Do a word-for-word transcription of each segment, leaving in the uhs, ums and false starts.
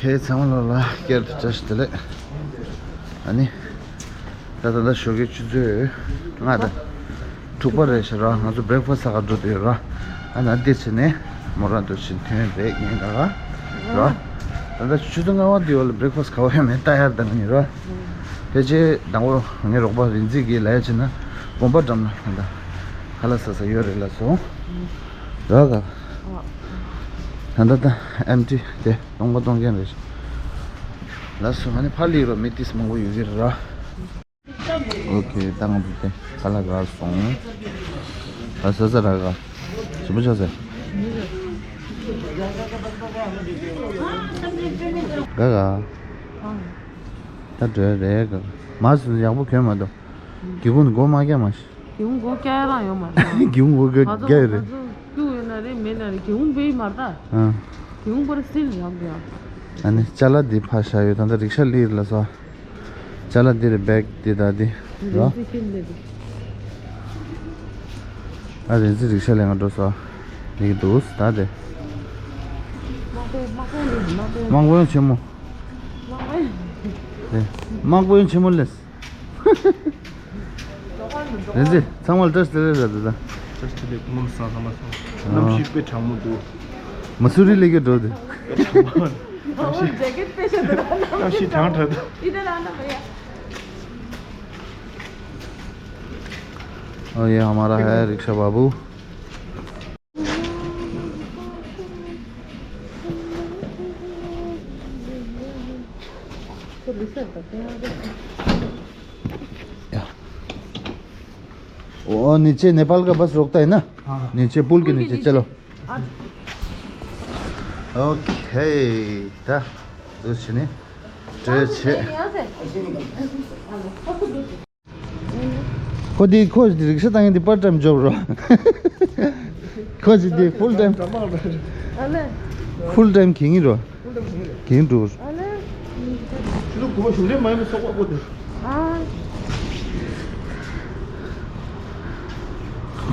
ཁྱེད་ཚང་མ་ལོ་ལ་བསྐྱར་དུ་བཀྲ་ཤིས་བདེ་ལེགས། ཨ་ནི། ད་ད་ལྟ་ཞོགས་ཀའི་ཆུ་ཚོད་ལྔ་དང་དྲུག་པ་རེད་ཤག་ར། ང་ཚོ་བྷི་རེག་ཕ་སི་ཟ་ག་འགྲོ་འདོད་ར། ཨ་ན་འདིར་ཕྱིན་ནས་མོ་རང་དུ་ཕྱིན་ཐོན་རེད་ངས་ད་ག་ར། ད་ལྟ་ཆུ་ཚོད་ལྔ་པ་འདི་ཡོད་ལ་བྷི་རེག་ཕ་སི་ག་བ་ཡང་མེད་ད་ཡར་ད་ང་ནི་ར། ཕལ་ཆེར་དང་པོ་ངའི་རོགས་པ་རིན་འཛིན་གྱིས་ལབ་ཡ་བྱས་ན་དགོན་པ་འགྲམ་ལ་ད་ལྟ་ཁ་ལག་ཟ་ས་ཡོད་རེད་ལབ་སོང་། ར་ག་ད་ལྟ་ད་ཨེམ་ཊི་དེ་སྟོང་པ་སྟོང་རྐྱང་རེད། ལགས་སོ། ཨ་ནི་ཕར་སླེབས་རོགས། མི་ཏིས་མང་པོ་ཡོད་ཀྱི་རེད་ར། ཨོ་ཁེ། ད་ང་ཚོ་དེ་ཁ་ལག་རག་སོང་། ཨ་ཟ་ཟ་ར་ག་ཞིམ་པོ་ཆགས་ཟེར། ག་ག་ད་འགྲོ་རེད་ག་མ་སུ་ཡག་པོ་གྱོན་མ་འདུག་སྒེའུ་ཁུང་སྒོ་མ་རྒྱག་མ་ཤི། སྒེའུ་ཁུང་སྒོ་རྒྱག་ཡ་རང་ཡོད་མ་རེད། སྒེའུ་ཁུང་སྒོ་རྒྱག་ང་ཚོ་རྒྱག་ཡ་རེད། ང་ཚོ་སྐྱུག་ཡོད་ན་རེད་མེད་ན་རེད་སྒེའུ་ཁུང་སྦས་མ་རེད་ད། ཨ། སྒེའུ་ཁུང་པར་སིལ་རང་གི་ཡ། ཨ་ནི་ཅ་ལག་འདི་ཕར་བཞག་ཡོད། ད་ལྟ་རིག་ཤ་སླེབས་ལ་སོ། ཅ་ལག་འདི་རེད་བེག་འདི་དང་འདི་རོ། རིན་འཛིན་ཁྱིམ་ལས་འདི། ཨ་རིན་འཛིན་རིག་ཤ་ལས་ང་འགྲོ་སོ། འདི་གི་འདུག་ད་དེ། དམག་དཔོན་དམག་དཔོན་ལས་འདི་དམག་དཔོན། དམག་དཔོན་ཆེན་མོ། དམག་དཔོན། དེ། དམག་དཔོན་ཆེན་མོ་ལས། རེད་ཟེ། ཚང་མ་ལ་བཀྲ་ཤིས་བདེ་ལེགས་ལབ་དེ་ད། བཀྲ་ཤིས་བདེ་ལེགས། སྐུ་ཁམས་བཟང་། ཚང་མ་བཟང་། ཨ། གནམ་གཤིས་དཔེ་གྲང་མོ་འདུག་མ་སུ་རི་ལས་ཀྱི་འགྲོ་དེ། གནམ་གཤིས། ཇེ་ཀེཊ་དཔེ་ཤ་འདུག་གནམ་གཤིས། གནམ་གཤིས་གྲང་དྲགས་འདུག་ཨི་ཏེ་ར་ན་བ་ཡ། ओ ये हमारा है रिक्शा बाबू। या। वो नीचे नेपाल का बस रुकता है ना? हाँ। नीचे पुल के पुल के नीचे, नीचे। चलो। हाँ। ओके, ད་འདུག་བྱས་ནས་སྤྲད་བྱས། ཁོ་འདི་ཁོ་འདི་རིག་ཤ་བཏང་མཁན་འདི་པར་ཊའིམ་ཇོབ་རོ། ཁོ་འདི་ཕུལ་ཊའིམ། ཕུལ་ཊའིམ་གྱིས་ཡིན་རོ། གྱིས་འགྲོ།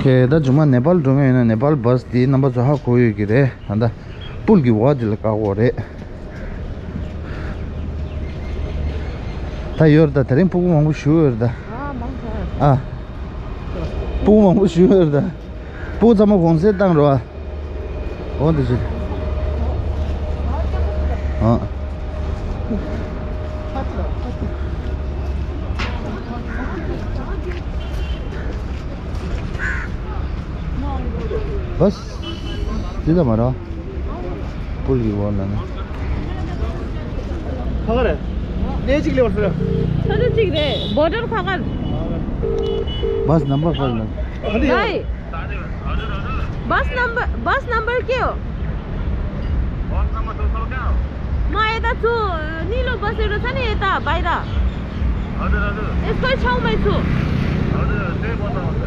ཁེ་ད་ཇུ་མ་ནེ་པཱལ་འགྲོ་མཁན་ཡིན་ན་ནེ་པཱལ་བཱས་འདི་རྣམ་པ་ཚོ་ཧ་གོ་ཡོད་ཀྱི་རེད། ད་ལྟ་པུལ་གྱི་འོག་འདི་ལ་བཀག་འོག་རེད། ད་ཡོད་རེད་ད། དེ་རིང་སྤུ་གུ་མང་པོ་བཞུགས་ཡོད་རེད་ད། ཨ་མང་ཆེ། ཨ། སྤུ་གུ་མང་པོ་བཞུགས་ཡོད་རེད་ད། སྤུ་གུ་ཚང་མ་གུང་སེང་བཏང་རོགས་ཨ། འོ་འདི་ཅི། ཨ། བཱས། འདི་ལ་མ་ར། པུལ་གྱི་འོག་ལ་ནི། ཁ་ཁ་རེད། གནས་གཅིག་ལེ་བར་ཟེར། ས་ཆ་གཅིག་རེད། བོ་ཌར་ཁ་ཁ། བཱས་ནམ་བར་ཁ་ལ། ཨ་འདི་ཡ། ལའི། बस नंबर, बस नंबर के हो? बस नंबर दो सौ क्या हो? म यता छु, निलो बस एउटा छ नि यता बाहिर। हजुर, हजुर। यसकै छेउमै छु। हजुर, त्यही बस आउँछ।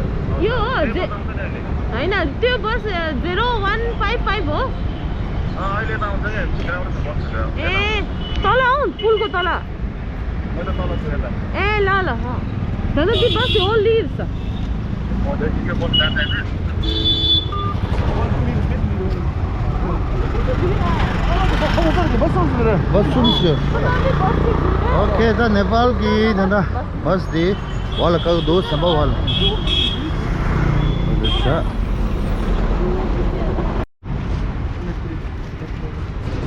यो हो, त्यही जे-, बस आउँछ नि अहिले। होइन, त्यो बस, अ, जेरो वान फाइभ फाइभ हो? अँ, अहिले त आउँछ क्या, एकछिन गाउँमा छ, बस्छ क्या। ए, तल आऊ, पुलको तल। म त तल छु यता। ए, ल, ल, अँ। दादा, त्यो बस हो लिभ्स। बस सुन छु। ओके, ད་ནེ་པཱལ་གྱི་ད་ལྟ་བཱས་དེ་བ་ལ་བཀག་འདུག་ཟམ་པ་བ་ལ།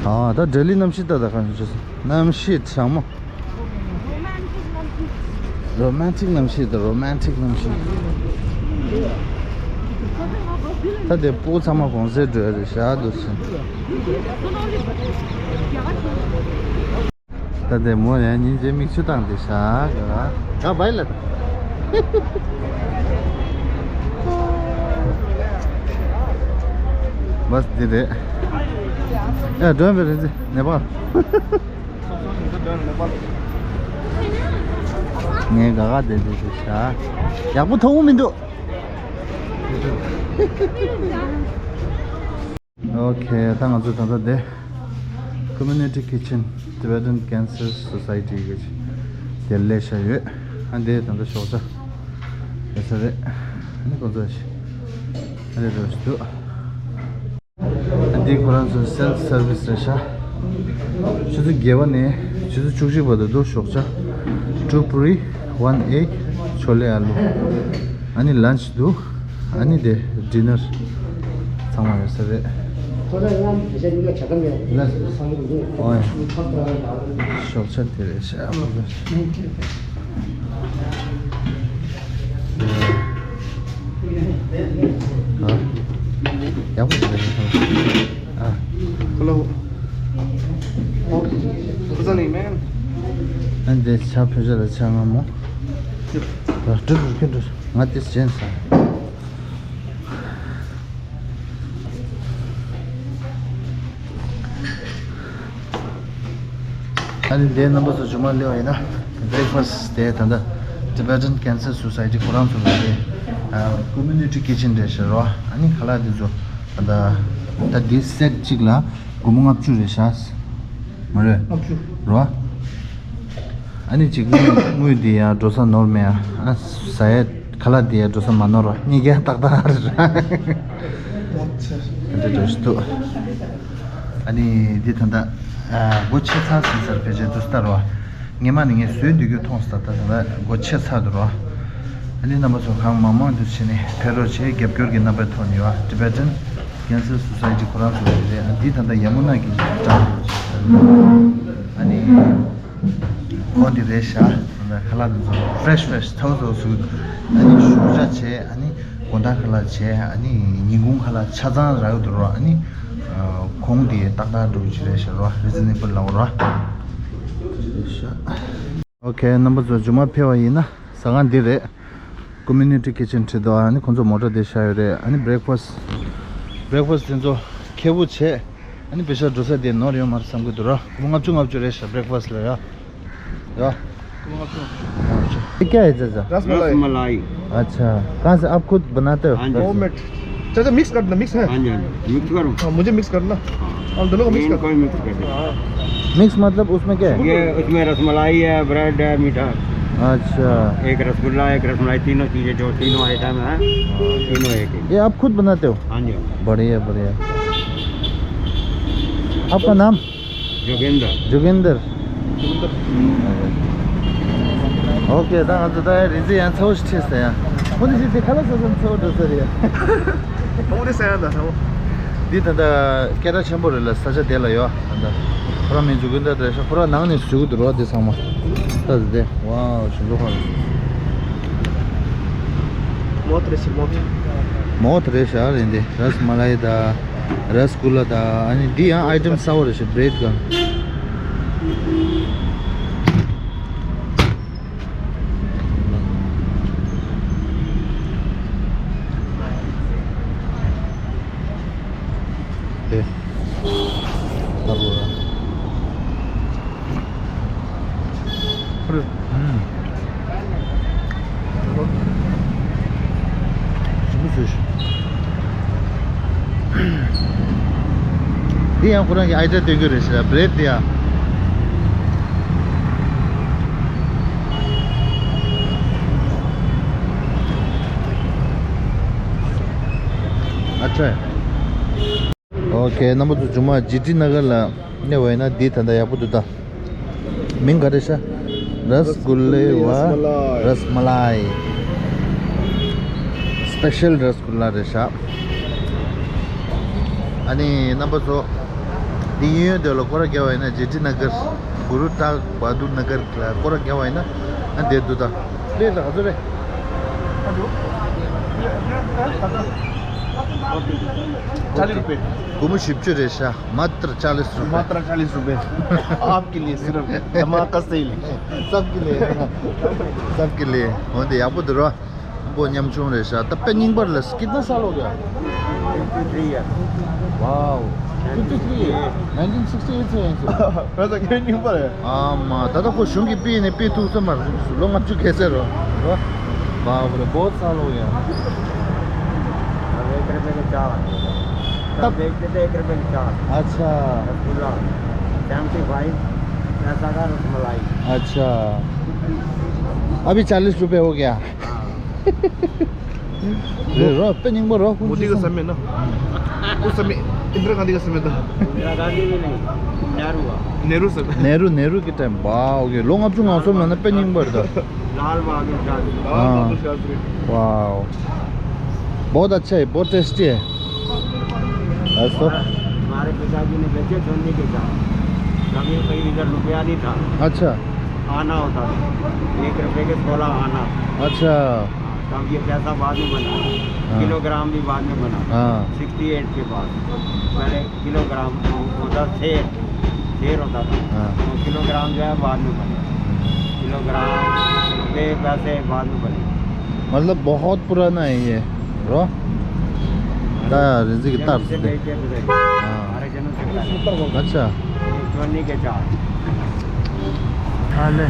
ཨ་ད་ལྡི་ལི་གནམ་གཤིས་ད་ད་ག་ནས་བྱས་སོང་། གནམ་གཤིས་གྲང་མོ། རོ་མན་ཊིག་གནམ་གཤིས་དང་རོ་མན་ཊིག་གནམ་གཤིས། ད་དེ་སྤུ་གུ་ཚང་མ་གུང་སེང་འགྲོ་ཡ་རེད་ཤག་འདུག་སེ། ད་དེ་མོ་ཡང་སྙིང་རྗེ་མིག་ཆུ་བཏང་དེ་ཤག་ག་ག་བའི་ལ། བཱས་འདི་རེད། ཡ་སྒྲོན་པའི་རེད་ཟེ་ནེ་པཱལ། ངས་ག་ག་བསྡད་བསྡད་བསྡད་ཤག་ཡག་པོ་མཐོང་གི་མི་འདུག་ཨོ་ཁེ། ད་ང་ཚོ་ད་ལྟ་དེ་Community Kitchen Tibetan Cancer Society གི་དེར་སླེབས་བཞག་ཡོད། ཨ་འདི་ད་ལྟ་ཞོགས་ཇ་ཡོད་ས་རེད། ཨ་ནི་ཁོང་ཚོ་ཞིག་ཨ་ནི་རོ་ཞིག་འདུག་འདི་ཁོ་རང་ཚོའི་སེལཕ་སར་བིས་རེད་ཤག་ཆུ་ཚོད་བརྒྱད་པ་ནས་ཆུ་ཚོད་བཅུ་གཅིག་བར་དུ་འདུག་ཞོགས་ཇ། Two puri, one egg, chole aloo. ཨ་ནི་lunch འདུག་ཨ་ནི་དེ་dinner ཚང་མ་ཡོད་ས་རེད། ལ། ཨོ་ཡ། ཞོགས་ཇ་དེ་རེད་ཤག་ཨ། ཡག་པོ་རེད། ཨ། Hello. What's your name, man? ཨ་འདི་ཆ་ཕུལ་བྱ་ལ་ཆ་ང་མོ། Yep. ར་ཀྲུ་རུ་ཀྲུ་རུ། ང་དེ་ཟེར་ས། ཨ་ནི་དེ་རྣམ་པ་ཚོ་ཇུ་མ་སླེབས་པ་ཡིན་ན། Breakfast དེ་ད་ལྟ་Tibetan Cancer Society ཁོ་རང་ཚོ་ལ་དེ་community kitchen རེད་ཤག་རོ། ཨ་ནི་ཁ་ལག་དེ་ཚོ་ད་ལྟ་ད་དེ་set གཅིག་ལ་སྒོར་མོ་ལྔ་བཅུ་རེད་ཤག་མ་རེད། ལྔ་བཅུ། རོ། ཨ་ནི་གཅིག་དངུལ་དངུལ་དེ་ཡང་འགྲོ་ས་ནོར་མེད་ཨ། ཟ་ཡ་ཁ་ལག་དེ་ཡང་འགྲོ་ས་མ་ནོར་བ། གཉིས་ཀ་ཏག་ཏག་རེད། འདི་འདྲ་ཞིག་འདུག་ཨ་ནི་འདི་ད་ལྟ་སྒོ་ཕྱེ་ཚར་ཟིན་ས་རེད། ཕལ་ཆེར་དུ་སྟར་བ། སྔས་མ་ནས་ངས་བཟོས་འདི་རྒྱུ་མཐོང་སྟེ་ད་ལྟ་སྒོ་ཕྱེ་ཚར་འདུག་རོ། ཨ་ནི་རྣམ་པ་ཚོ་གང་མང་མང་དུ་བྱས་ནས་ཕེབས་རོགས་བྱེད། རྒྱབ་སྐྱོར་གྱི་རྣམ་པའི་ཐོག་ནས་ཡོད། Tibetan Cancer Society ཁོ་རང་ཚོ་ཡོད་རེད། ཨ་འདི་ད་ལྟ་ཡ་མུ་ན་གི་འགྲམ་དུ་ཨ་ནི་ཁོང་འདི་རེད་ཤག་ད་ལྟ་ཁ་ལག་འདི་ཚོ་fresh fresh ཐག་ཐག་ཚུགས། ཨ་ནི་ཞོགས་ཇ་བྱས། ཨ་ནི་དགོང་དག་ཁ་ལག་བྱས། ཨ་ནི་ཉིན་གུང་ཁ་ལག་ཆ་ཚང་རག་འདུག་རོ། ཨ་ནི་གོང་དེ་ཏག་ཏག་འགྲོ་གི་རེད་ཤག་རོ། Reasonable ལབ་རོ། ཨོ་ཁེ། རྣམ་པ་ཚོ་ཇུ་མ་ཕེབས་པ་ཡིན་ན་ཟ་ཁང་འདི་རེད། Community kitchen བྲིས་འདུག་ཨ་ནི་ཁོང་ཚོ་མོ་ཊ་དེ་བཞག་ཡོད་རེད། ཨ་ནི་breakfast breakfast དེ་ཚོ་ཁེ་པོ་བྱས། ཨ་ནི་པེ་ཤ་འགྲོ་ས་དེ་ནོར་ཡོད་མ་རེད་བསམ་གི་འདུག་ར། སྒོར་མོ་ལྔ་བཅུ་ལྔ་བཅུ་རེད་ཤག breakfast ལ་ཡ། ཡ། ये क्या है चाचा? रसमलाई। रसमलाई। अच्छा, कहाँ से आप खुद बनाते हो? हाँ जी। होममेड। चाचा, मिक्स कर देना, मिक्स है। हाँ जी, हाँ जी, मिक्स करो। हाँ, मुझे मिक्स करना। हाँ। हम दोनों को मिक्स कर। इनको ही मिक्स कर दो। हाँ। मिक्स मतलब उसमें क्या है? ये उसमें रसमलाई है, ब्रेड है, मीठा। अच्छा। एक रसगुल्ला, एक रसमलाई, तीनों चीजें, जो तीनों आइटम है, तीनों एक ही। ये आप खुद बनाते हो? हाँ जी, हाँ जी। बढ़िया, बढ़िया। आपका नाम? जोगेंद्र। जोगेंद्र। ཨོ་ཁེ། ད་ང་ཚོ་ད་རི་རྩེ་ཡང་ཚ་བོ་ཞིག་ཁྲིད་ཟེར་ཡ། ཁོ་ནི་ཞིག་དེ་ཁ་ལག་ཟ་ས་ཚ་བོ་འགྲོ་ས་རེད་ཡ། ཁོ་ནི་ཟ་ཡ་ད་ཚ་བོ། འདི་ད་ལྟ་སྐད་གྲགས་ཆེན་པོ་རེད་ལ། ས་ཆ་དེ་ལ་ཡོད་ད། ཁོ་རང་མིང་ཇོ་གིན་དར་རེད་ཤག་ཁོ་རང་ནང་ནས་བཟོས་ཀྱི་འདུག་རོ། དེ་ཚང་མ་ད་དེ་དེ། ཝའོ། ཞིམ་པོ་ཧ་རེད། མོག་རེད་ཤག་མོག་མོག་རེད་ཤག་རེད་འདི། ར་སི་མ་ལའི་ད། ར་སི་གུ་ལ་དང་། ཨ་ནི་འདི་ཡང་ཨའི་ཊེམ་གསར་པ་རེད་ཤག་བྷི་རེཌ་གང་། དེ། ད་རུ་ར། ཨུམ། ཞིམ་པོ་བཟོས་ཤག་འདི་ཡང་ཁོ་རང་གི་ཨའི་ཌི་ཡ་སྟོན་རྒྱུ་རེད་ཤག་བྷི་རེཌ་འདི་ཡང་། ཨ་ཆ། ཨོ་ཁེ། རྣམ་པ་ཚོ་ཇུ་མ་ཇི་ཏི་ན་གར་ལ་གནས་པ་ཡིན་ན་འདི་ད་ལྟ་ཡག་པོ་འདུག་ད། མིང་ག་རེ་ཤག་ར་སི་གུ་ལེ་བ། ར་སི་མ་ལའི། སི་པེ་ཤལ་ར་སི་གུ་ལ་རེད་ཤག་ཨ་ནི་རྣམ་པ་ཚོ། འདི་གཡས་གཡོན་དེ་ལ་སྐོར་ར་རྒྱབ་པ་ཡིན་ན་ཇི་ཏི་ན་གར། གུ་རུ་ཏག་བ་དུ་ན་གར་ལ་སྐོར་ར་རྒྱབ་པ་ཡིན་ན། ཨ་འདིར་འདུག་ད། ལས་ལ་ག་ཚོད་རེད། चालीस रुपए। སྒོར་མོ་བཞི་བཅུ་རེད་ཤག मात्र चालीस रुपए। मात्र चालीस रुपए। आपके लिए सिर्फ धमाका सेल। सबके लिए। सबके लिए। འོན་ཏེ་ཡག་པོ་འདུག་ར། སྒོ་ཉམ་ཆུང་རེད་ཤག་ད་དཔེ་རྙིང་པ་རེད་ལ། कितना साल हो गया? फिफ्टी थ्री है। Wow। फिफ्टी थ्री है। नाइनटीन सिक्सटी एट से यहीं से। वैसे कितनी ऊपर है? ཨ་མ། ད་ལྟ་ཁོ་གཞུང་གིས་ཕུད་ནས་ཕུད་ཐུབ་ས་མ་རེད། ལོ་ལྔ་བཅུ་ག་ཚོད་རེད། बाप रे, बहुत साल हो गया। अब एक रुपए के चार। तब तब बेचते थे एक रुपए के चार। अच्छा। रसगुल्ला, सेवेंटी फ़ाइव, ऐसा का रसमलाई। अच्छा। अभी चालीस रुपए हो गया। हाँ। རེད་རོ། དཔེ་རྙིང་པ་རོ། ཁོང་मोदी का समय ना। उस समय इंदिरा गांधी का समय था। इंदिरा गांधी भी नहीं, नेहरू हुआ। नेहरू समय। नेहरू नेहरू के टाइम। वाह, ओके। ལོ་ལྔ་བཅུ་ང་གསུམ་ལ་ན་དཔེ་རྙིང་པ་རེད་ད། लाल बहादुर शास्त्री। लाल बहादुर शास्त्री। वाह। बहुत अच्छा है, बहुत टेस्टी है। ऐसा। हमारे पिताजी ने बेचे छोड़ने के साथ। जमीन कहीं इधर रुपया नहीं था। अच्छा। आना होता था। एक रुपए के सोलह आना। अच्छा। हाँ, तब ये पैसा बाद में बना। हाँ। किलोग्राम भी बाद में बना। हाँ। सिक्सटी एट के बाद। पहले किलोग्राम होता, सेर, सेर होता था। हाँ। तो किलोग्राम जो है बाद में बने। किलोग्राम, रुपए, पैसे बाद में बने। मतलब बहुत पुराना है ये, ब्रो। ད་རེ་ཟིག་གི་ལྟར་से ཟེར་ཏེ། बेचते थे। हाँ। हमारे जन्म से पहले। अच्छा। चोरने के चार। ཨ་ལེ།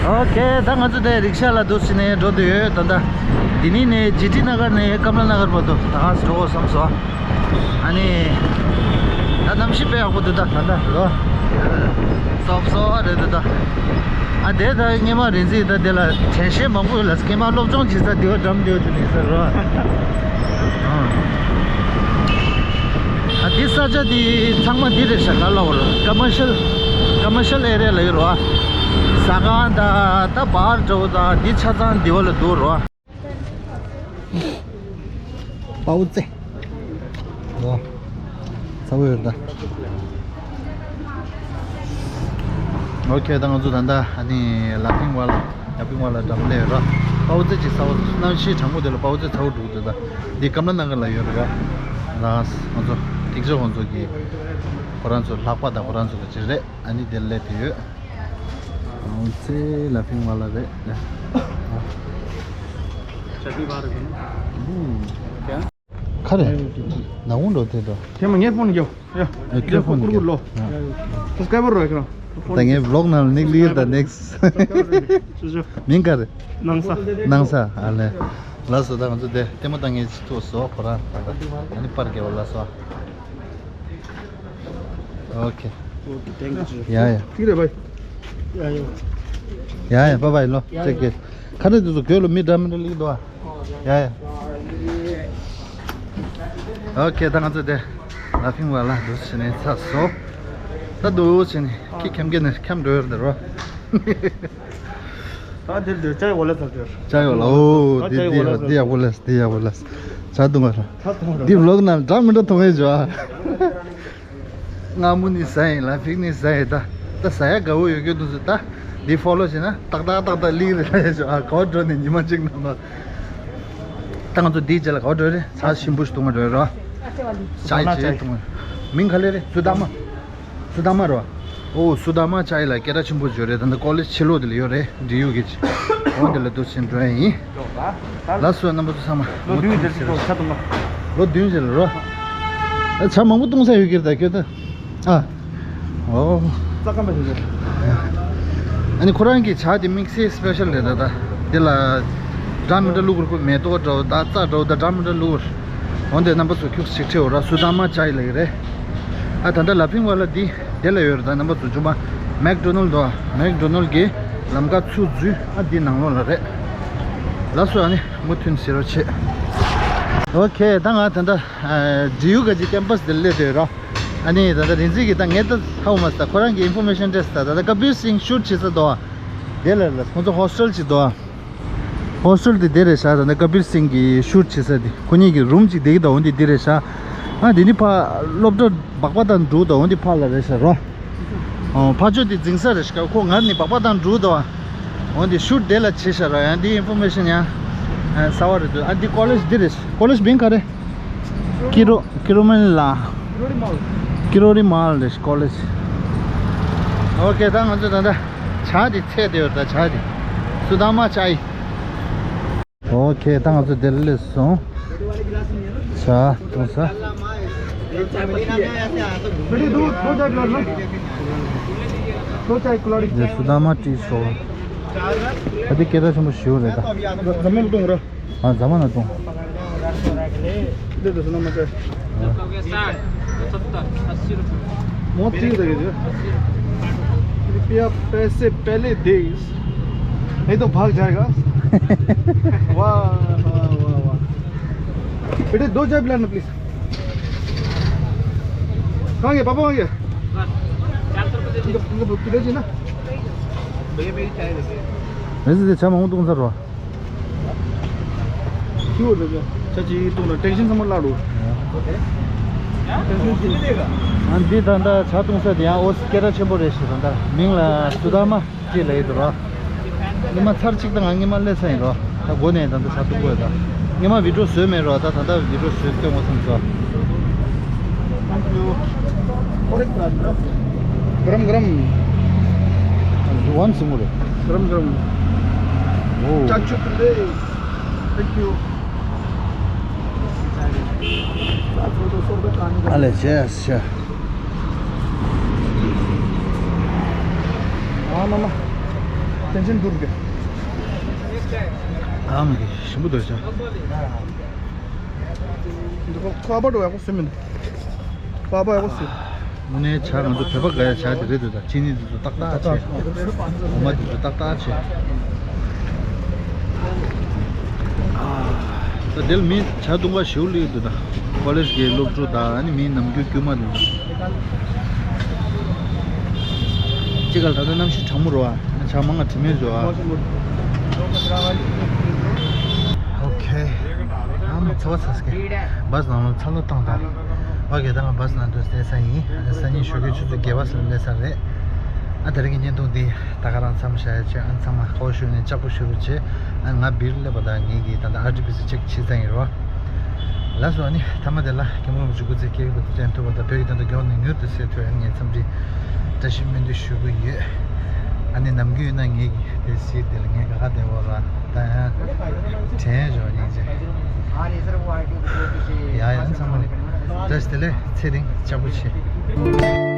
ཨོ་ཁེ། ད་ང་ཚོ་དེ་རིག་ཤ་ལ་འདུག་སེ་ནས་འགྲོ་དུས་ཡོད། ད་ལྟ་འདི་ནས་ནས་ཇི་ཏི་ན་གར་ནས་ཀམ་ལ་ན་གར་བར་དུ་ད་ག་སེ་འགྲོ་དགོས་བསམ་སོང་། ཨ་ནི་ད་གནམ་གཤིས་དཔེ་ཡག་པོ་འདུག་ད་ད་ལྟ་རོ། སོབ་སོབ་རེད་འདུག་ད། ཨ་དེ་ད་སྔས་མ་རེད་ཟིག་ད་དེ་ལ་དྲན་ཤེས་མང་པོ་ཡོད་ལ། སྔས་མ་སློབ་སྦྱོང་བྱེད་ས་དེ་བ་འགྲམ་དེ་བ་དུ་ནས་ས་རོ། ཨ། ཨ་འདི་ས་ཆ་འདི་ཚང་མ་འདི་རེད་ཤག་ག་ལ་བར་ཀ་མར་ཤལ། ཀ་མར་ཤལ་ཨེ་རི་ཡ་ལ་ཡོད་རོ། ཟ་ཁང་དང་ད་བར་འགྲོ་དང་འདི་ཆ་ཚང་འདི་བ་ལ་འདུག་རོ། པའོ་ཙེ། ལོ། ཚ་བོ་ཡོད་ད། ཨོ་ཁེ། ད་ང་ཚོ་ད་ལྟ་ཨ་ནི་ལ་ཕིང་བ་ལ། ལ་ཕིང་བ་ལ་འགྲམ་ལ་ཡོད་ར། པའོ་ཙེ་ཅིག་ཟ་བ། གནམ་གཤིས་གྲང་མོ་དེ་ལ་པའོ་ཙེ་ཚ་བོ་འདུག་དེ་ད། འདི་ཀམ་ལ་ན་གར་ལ་ཡོད་རེད་ར། ལགས། ང་ཚོ་ཐིག་ཆོ་ཁོང་ཚོ་གི་ཁོ་རང་ཚོ་ལྷག་པ་དང་ཁོ་རང་ཚོ་གི་ཅིག་རེད། ཨ་ནི་དེར་སླེབས་ཡོད། ཨོ་ཙེ་ལ་ཕིང་བ་ལ་རེད། ཁ་རེ། ན་འོང་འགྲོ་དེ་དོ། ཁྱེད་མ་ངའི་ཕོན་རྒྱོ། ཡ། ཨ་ཁྱོད་ཕོན་རྒྱོ། ཀུར་ཀུར་ལོ། ཡ། སབ་སི་ཀ་རའེ་བར་རོ་ཁྱེད་རང་། ད་ངའི་བི་ལོག་ནང་ལ་ནིག་ལིར་ད་ནེགས། མིང་ག་རེ། ནང་ས། ནང་ས། ཨ་ལེ། ལགས་སོ། ད་ང་ཚོ་དེ་ལྟད་མོ་ལྟ་མཁན་ཅིག་ཐུག་སོ། ཁོ་རང་ད་ལྟ་ཨ་ནི་པར་རྒྱབ་པ། ལགས་སོ། ཨོ་ཁེ། ཨོ་ཁེ། ཐེང་ཀིའུ། ཡ་ཡ། ཐིག་རེད་བྷའི། ཡ་ཡ། ཡ་ཡ། བྷའི་བྷའི་ལོ། ཡ་ཡ། ཅེག་གེ། ཁ་རེ་དུ་སུ་གོས་ལོ་མི་འདྲ་མི་འདྲ་ལིག་འདུག་ཨ། ཡ་ཡ། ཨོ་ཁེ། ད་ང་ཚོ་དེ་ལ་ཕིང་བ་ལ་འདུག་སེ་ནས་ཚར་སོང་། ད་འདུག་སེ་ནས་ཁྱི་འཁྱམ་གྱི་ནས་འཁྱམ་འགྲོ་ཡོད་རེད་རོ། ད་དེར་འདོད་ཅའི་འོ་ལ་ཚར་དེར། ཅའི་འོ་ལ། ཨོ། ད་དེ་ཅའི་འོ་ལ་དེ་ཚར། དེ་ཡག་པོ་ལས། དེ་ཡག་པོ་ལས། ཆ་དུང་བ་ར། ད་དུང་བ་ར། འདི་བི་ལོག་ནང་འདྲ་མི་འདྲ་མཐོང་ཡས་བྱོས་ཨ། སྔ་མོ་ནི་ཟ་ཡིན། ལ་ཕིང་ནི་ཟ་ཡིན། ད་ད་ཟ་ཡ་དགའ་བོ་ཡོད་རྒྱུ་འདུག་ཟེར། ད་འདི་ཕོ་ལོ་བྱས་ན་ཏག་ཏག་ཏག་ཏག་ལིག་རེད་ལ་ཡ་བྱོས་ཨ། ག་བ་འགྲོ་ནས་ཉི་མ་གཅིག་ནང་ལ། ད་ང་ཚོ་འདིའི་རྗེས་ལ་ག་བ་འགྲོ་རེད། ཚ་ཞིམ་པོ་ཞིག་བཏུང་བ་འགྲོ་རོ། ཅའི་ཅའི་བཏུང་བ། མིང་ག་ལེ་རེད། སུ་དཱ་མ། སུ་དཱ་མ་རོ། ཨོ། སུ་དཱ་མ་ཅའི་ལ་སྐད་གྲགས་ཆེན་པོ་ཡོད་རེད། ད་ལྟ་ཀོ་ལེཇ་ཕྱི་ལོགས་དེ་ལ་ཡོད་རེད། འབྲི་ཡུག་གི། འོ་དེ་ལ་འདུག་སེ་འགྲོ་ཡ་ཡིན། ལགས་སོ། རྣམ་པ་ཚོ་ཚང་མ་ལོ་བདུན་ཙམ་ཞིག་ལོ་ཆ་དུང་བ། ལོ་བདུན་ཙམ་ལ་རོ། ཨ་ཇ་མང་པོ་བཏུང་ས་ཡོད་ཀྱི་རེད་ད་ཁྱོད་ད། ཨ། ཨོ། རྩ་ཀ་མ་ཞིག་ལོ། ཨ་ནི་ཁོ་རང་གི་ཇ་དེ་དམིགས་བསལ་སི་པེ་ཤལ་རེད་ད། ད་དེ་ལ་འདྲ་མི་འདྲ་བླུགས་རེད། ཁོ་མེ་ཏོག་འདྲ་བོ་ད་རྩ་འདྲ་བོ་ད་འདྲ་མི་འདྲ་བླུགས་རེད། འོན་ཏེ་རྣམ་པ་ཚོ་ཁྱུག་ཅིག་ཁྲིད་འོ་ར། སུ་དཱ་མ་ཅའི་ལ་ཡོད་རེད། ཨ་ད་ལྟ་ལ་ཕིང་བ་ལ་འདི་དེ་ལ་ཡོད་རེད། ད་རྣམ་པ་ཚོ་ཇུ་མ་མེག་ཌོ་ནལ་འདུག་ཨ། མེག་ཌོ་ནལ་གྱི་ལམ་ཁ་ཚུར་འཛུལ། ཨ་འདི་ནང་ལོགས་ལ་རེད། ལགས་སོ། ཨ་ནི་མུ་མཐུད་ཟེར་རོ་བྱེད། ཨོ་ཁེ། ད་ང་ད་ལྟ་ཨ་འབྲི་ཡུག་ག་གི་ཀེམ་པ་སི་དེ་སླེབས་བསྡད་ཡོད་ར། ཨ་ནི་ད་ལྟ་རིན་འཛིན་གྱིས་ད་ངས་ད་ཧ་གོ་མ་སོང་། ད་ཁོ་རང་གིས་ཨིན་ཕོར་མེ་ཤན་སྤྲད་སོང་། ད་ད་ལྟ་ཀ་བིར་སིང་ཤུཊ་བྱེད་ས་འདུག་ཨ། དེ་ལ་ལ་ཁོང་ཚོ་ཧོ་སི་ཊལ་ཅིག་འདུག་ཨ། ཧོ་སི་ཊལ་དེ་དེ་རེད་ཤག་ད་ནི་ཀ་བིར་སིང་གི་ཤུཊ་བྱེད་ས་དེ། ཁོ་གཉིས་ཀྱི་རུམ་ཅིག་བསྡད་ཀྱི་འདུག་འོན་ཏེ་འདི་རེད་ཤག་ཨ་དེ་ནི་ཕ་སློབ་གྲྭ་སྦག་པ་དང་འགྲོ་འདུག་འོན་ཏེ་ཕ་ལ་རེད་ཤག་རོ། ཨོ་ཕ་ཆོས་དེ་འཛིང་ས་རེད་ཤག་ཁོ་ང་ནི་སྦག་པ་དང་འགྲོ་འདུག་འོན་ཏེ་ཤུཊ་དེ་ལ་བྱེད་ཤག་རོ། ཡང་འདི་ཨིན་ཕོར་མེ་ཤན་ཡང་གསར་པ་རེད་འདུག་ཨ་འདི་ཀོ་ལེཇ་འདི་རེད། ཀོ་ལེཇ་མིང་ག་རེ། ཀི་རོ་ཀི་རོ་མན་ལ། ཀི་རོ་རི་མལ་རེད་ཀོ་ལེཇ། ཨོ་ཁེ། ད་ང་ཚོ་ད་ལྟ་ཇ་དེ་ཚད་དེ་ཡོད་ད། ཇ་དེ་སུ་དཱ་མ་ཅའི། ཨོ་ཁེ། ད་ང་ཚོ་དེར་སླེབས་སོང་། ཇ་འཐུང་ས། बेटी, दो, दो चाय पिला लो। दो चाय कुल्हड़ी। དེ་སུ་དཱ་མ་ཊི་སི་ཊོལ། ད་དེ་སྐད་གྲགས་ཆེན་པོ་ཞིག་རེད་ད། जमीन में दूंगा। हाँ, जमा ना तुम। दे दो, सुनो मत। दे दो, साठ, सत्तर, अस्सी रुपये। बहुत चीज लगी जो। कृपया पैसे पहले दे, नहीं तो भाग जाएगा। वाह, वाह, वाह, वाह। बेटे, दो चाय पिलाना, प्लीज। कहाँ गए पापा, कहाँ गए? इनको, इनको पिला जी ना। भैया, मेरी चाय लेके। वैसे तो अच्छा मांगू तुम सर। क्यों हो गया? चाची, तुम ना टेंशन समझ ला लो। ཨ་འདི་ད་ལྟ་ཇ་བཏུང་ས་དེ་ཡང་ཨོ་སི་སྐད་གྲགས་ཆེན་པོ་རེད་ཤག་ད་ལྟ་མིང་ལ་སུ་དཱ་མ་ཅེས་ལབ་ཡོད་རོ། ཉི་མ་ཚར་གཅིག་དང་ང་ཉི་མ་སླེབས་ས་ཡིན་རོ། ད་སྒོ་ནས་ད་ལྟ་ཇ་བཏུང་དགོས་ད། ཉི་མ་བི་ཌིའོ་བཟོས་མེད་རོ། ད་ད་ལྟ་བི་ཌིའོ་བཟོས་སྟོན་དགོས་བསམ་སོང་། गरम गरम। वन सिंगुर। गरम गरम। ओ। चाचू तुले। Thank you. अले, yes, yes। हाँ मामा। टेंशन दूर के। हाँ मुझे शंभू दर्शन। देखो, खबर हुआ कुछ सिमिन। पापा को सी དངོས་གནས་ཇ་ང་ཚོ་བོད་པ་དགའ་ཡ་ཇ་དེ་རེད་འདུག་ད་ཅི་ནི་དེ་ཚོ་ཏག་ཏག་བྱས། འོ་མ་དེ་ཚོ་ཏག་ཏག་བྱས། ད་དེ་ལ་མི་ཇ་བཏུང་ག་ཞེའུ་ལི་འདུག་ད་ཀོ་ལེཇ་གི་སློབ་ཕྲུག་དང་ཨ་ནི་མི་ནམ་རྒྱུན་དཀྱུས་མ་དེ་ཚོ། ཅི་ག་ལ་ད་ལྟ་གནམ་གཤིས་གྲང་མོ་རེད་བ། ཇ་མང་ང་དྲི་མེད་འཇོ་ཨ། ཨོ་ཁེ། ཨ་མ་ཚ་བ་ཚ་སྐད། བཱས་ནང་ལ་ཚ་ལོ་བཏང་དང་། ཨོ་ཁེ་ད་ང་བཱས་ནང་དུ་སླེབས་ས་ཡིན། སང་ཉིན་ཞོགས་ཀས་ཆུ་ཚོད་བརྒྱད་པ་ལ་སླེབས་ས་རེད། ཨ་དེ་རིང་གི་བརྙན་ཐུང་འདི་ད་ག་རང་མཚམས་བཞག་ཡ་བྱས། ཨ་ཚང་མ་ཁོ་ཞུ་ནས་ལྕགས་པོ་ཞུ་རུ་བྱས། ཨ་ང་བིར་སླེབས་པ་དང་ངེད་ཀྱིས་ད་ལྟ་ཨར་ཊི་པི་སི་ཅེག་བྱེད་ས་ཡིན་རོ། ལགས་སོ། ཨ་ནི་མཐའ་མ་དེ་ལ་སྐྱབས་མགོན་རིན་པོ་ཆེ་སྐུ་ཚེ་བསྐལ་བརྒྱར་དུ་བརྟན་ཐུབ་པ་དང་བོད་ཀྱི་དོན་དུ་མགྱོགས་ནས་མྱུར་དུ་སེལ་ཐུབ་ཡ་ངས་འཚམས་འདྲི་བཀྲ་ཤིས་སྨོན་འདུན་ཞུ་གི་ཡོད། ཨ་ནི་ནམ་རྒྱུན་ཡིན་ན་ངེད་ཀྱི་དེ་སྲིད་དེ་ལ་ངས་ག་ག་བསྡད་ཡོད་ར་ད་ཡང་དྲན་བྱུང་སྙིང་རྗེ། ཡ་ཡ་ཚང་མ་བཀྲ་ཤིས་བདེ་ལེགས། ཚེ་རིང་ལྕགས་པོ་བྱེད།